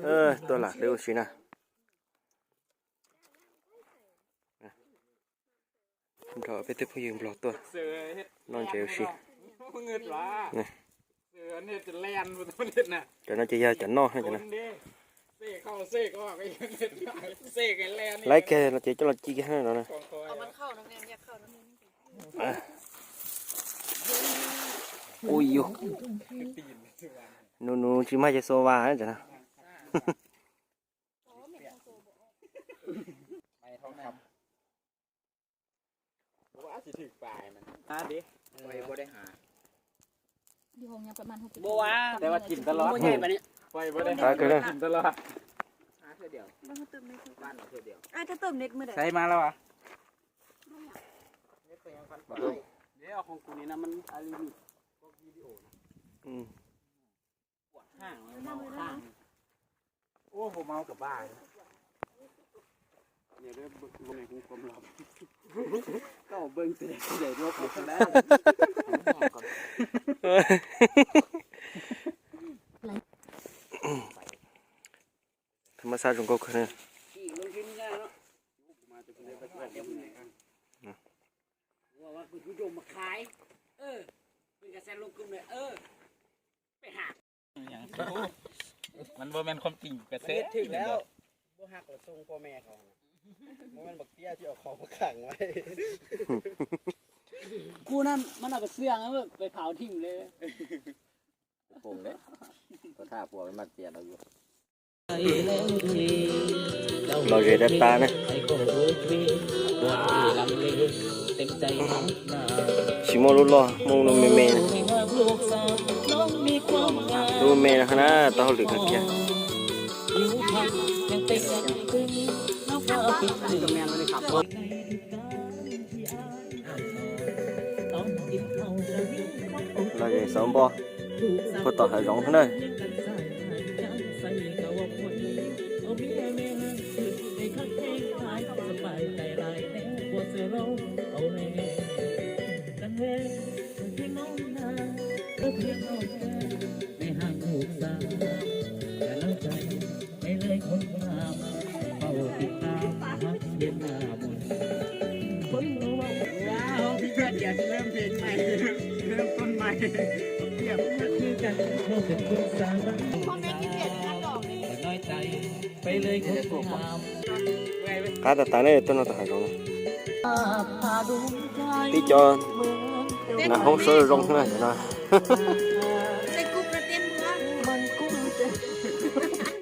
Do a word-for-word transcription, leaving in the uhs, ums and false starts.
เออ ตัวหลักเลยสินะ เราไปเที่ยวพวกยืนบล็อกตัว นอนเจลสิ เงือดหวา นี่ เสือเนี่ยจะแล่นบนต้นเนี่ยนะ จะน่าจะยาวจะนอกให้จะนะ คนเด้ เสกเข้าเสกออกไอ้เงือดหวา เสกไอ้แล่นนี่ ไล่แกเราเจ๊จะเราจีกันให้เรานะ ของคอย เอามันเข้านะแม่ แยกเข้านะ อ่ะ อุ้ยอยู่ หนูหนูชิมาจะโซวานะจ๊ะนะ ไม่ทองคำ ว่าสิถือปลายมัน หาดิ บ่ได้บ่ได้หา อยู่ห้องยังประมาณหกสิบ บ่ว่า แต่ว่ากินตลอด บ่ใหญ่ปานนี้ ปล่อยบ่ได้หา ตายเกินเลย กินตลอด หาเทื่อเดียว บ้านเติมเน็ต บ้านเทื่อเดียว อ้ายจะเติมเน็ตมื้อใด ใส่มาแล้ววะ เดี๋ยวของกูนี่นะมันอะลิมิต พวกวิดีโอนะ อืม ปวดข้างมันเมาข้าง โอ้ ผมเมากับบ้าเลย เดี๋ยวได้เบิ่งในหูความลับ ก็เบิ่งเสียงใหญ่ด้วยกันได้ ธรรมชาติของเขาคือเนี่ย ขี่ลงที่นี่ได้เนาะ มาจากไหนไปไหนกัน ว่าว่ากูโยมมาขาย เออ เป็นกระแสลงกลุ่มเลย เออ ไปหา มันบ่แม่นความจริงกระแส มันเฮ็ดถึงแล้ว บ่ฮักแล้วส่งพ่อแม่เขาหั่นน่ะ บ่แม่นบักเตี้ยที่เอาของมาขังไว้ กูนั่นมันเอาไปเสื่องแล้วไปเผาทิ้งเลย โป่งเลย ก็ถ้าผัวมันมาเตียนเราอยู่ เราเรียนได้ตานะ ชิโมรุรอ มุงนมเมเมนะ ดูเมนะคณะ ตาหลึกกันเกีย เราจะสองบ่ พอต่อหาสองเท่านั้น ว้าว พี่เพื่อนเดี๋ยวจะเริ่มเพลงใหม่ เริ่มต้นใหม่ เปรียบเทียบกัน คอมเมนต์ที่เปลี่ยนหน้าจอเลย น้อยใจ ไปเลยคนงาม กาตาตาเนี่ยต้นเราตาหายลง ที่จอ หน้าห้องโซลงเท่านั้นนะ